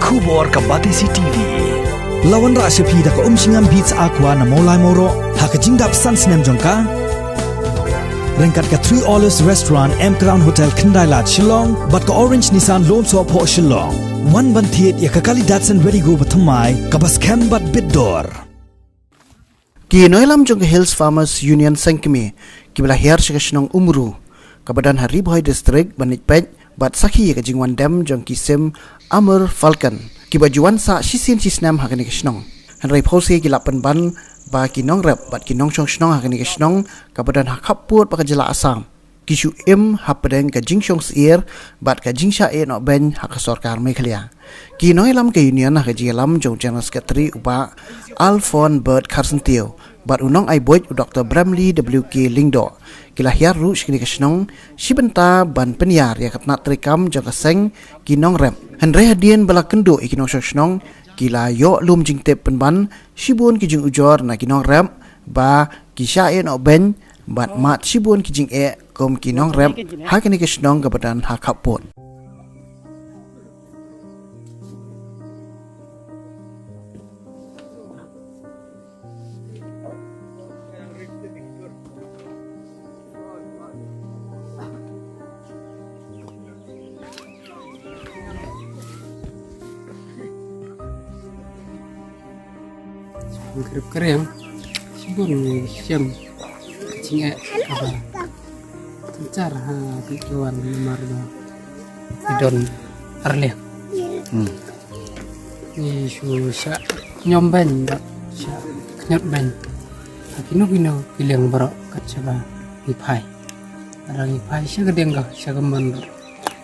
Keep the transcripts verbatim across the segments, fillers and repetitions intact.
Khubor ka Batesi T V. La wanrah sha phi da ka Umshngam Beats Aqua na Mawlai Mawroh ha ka jingdap san snem jong ka. Ryngkat ka Three Olives Restaurant, M Crown Hotel, Khyndai Lad, Shillong, bad ka Orange Nissan Lumsohphoh, Shillong. Wan ban thied ïa ka kali Datsun Redi-GO bathymmai kaba skhem bad bit dor. Ki nongïalam jong ka Hills Farmers Union Sengkmie kiba la hiar sha ka shnong Umru kaba don ha Ri Bhoi District ban leit peit bad sakhi ïa ka jingwan dem jong ki sim Amur Falcon kiba ju wan sah shisien shisnem ha kane ka shnong. Hynrei phewse ki la pynban ba ki nongrep bad ki nongshong shnong ha kane ka shnong kaba don ha khappud bad ka jylla Assam ki shu im hapdeng ka jingshong syier bad ka jingshah ïeh noh beiñ ha ka sorkar Meghalaya. Ki nongïalam ka union ha ka jingïalam jong u General Secretary u Bah Alphonse Bird Kharsyntiew bad u nongai buit u Doktor Bramley W K Lyngdoh ki la hiar ruh sha kane ka shnong shi bynta ban pynïar ïa ka tnat treikam jong ka seng ki nongrep. Hynrei hadien ba la kynduh ïa ki nongshong shnong ki la ïoh lum jingtip pynban shibun ki jingujor na ki nongrep ba ki shah ïeh noh beiñ bad mad shibun ki jingeh kum ki nongrep ha kane ka shnong kaba don ha khappud. Ngi kyrpad ïa shibun ngi shem ka jingeh kaba synshar ha ki wan namar ba ki don arliang. Hmm. Ngi shu shah ñiom beiñ bad shah kñiot beiñ ha kino kino ki liang baroh kat shaba ngi phai. Lada ngi phai sha ka dieng ka sha ka mon ruh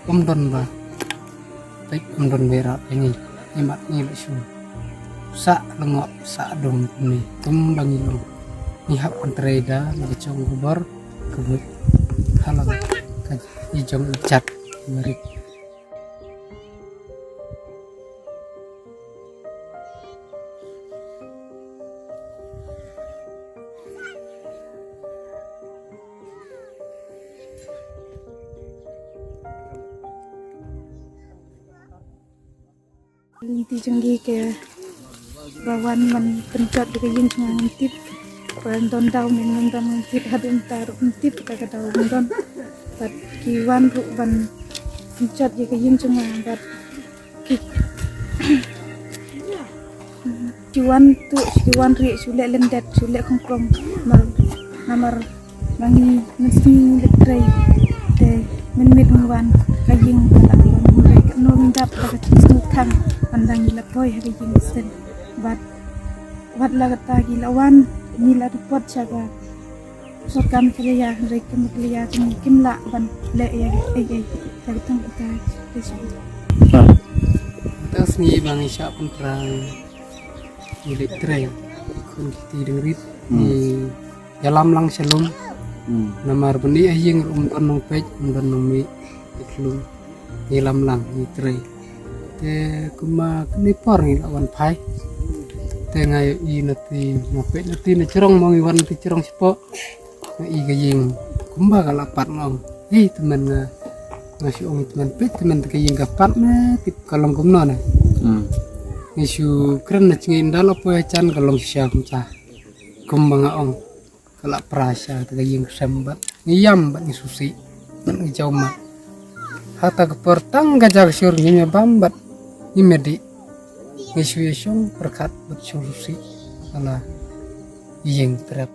ym don ba peit, ym don ba ïarap ïa ngi. Ngi mad ngi la shu sah lyngngoh sah dum kumne kumba ngi long. Ngi hap ban trei da na ka jong ka bor ka buit ha la ka i jong i jat i barit. Lynti jong ngi kaba wan ban pynjot ïa ka ïing jong nga ngam tip. Ba don daw ne ngam don ngam tip, haduh mynta ruh ngam tip ka ka daw ngam don. Bad ki wan ruh ban pynjot ïa ka ïing jong nga bad ki ki wan tuh, ki wan rieh, shu leh lyndet, shu leh khongkrong. Namar, namar ba ngi mynsngi ngi leit trei te mynmiet ngi wan ka ïing ba la wan ngi leit ka nong dap da ka jingsngewthuh ban dang ngi la poi ha ka ïing shen. Bad wat la kata ki la wan ngi la report sha ka sorkar Meghalaya, hynrei ka Meghalaya jong ngi kim lah ban leh ïa ei ei. Ïa ka tang kata te shu. Te sngi ba ngi shah pynpra ngi leit trei, khun kiti dengrit. Hmm. Ngi ïalam lang sha lum. Hmm. Namar ba ngi ïa ïing ruh ym don nongpeit, ym don nongmih. Ïa ka lum ngi lam lang ngi trei. Te kumba kane por ngi la wan phai. Te nga ïohi na ti, nga peit na ti na jrong, mo ngi wan na ti jrong shapoh. Nga i ka ïing kumba ka la pat, nga ong, "Hei, tymmen, nga, nga shu ong tymmen, peit tymmen, te ka ïing ka pat ne, tip ka long kumno ne." Hmm. Ngi shu kren na jngi, ynda la poi ha jan ka long shisha kumta. Kumba nga ong, ka la pra sha, te ka ïing ka sem bad ngi ïam bad ngi sngewsih bad ngi jaw mat. Hata ka por tang ka ja ka shur ngim ïa bam bad ngim ïa dih. Ngi shu ïa shong pyrkhat bad shu sngewsih. Ala ïing trep.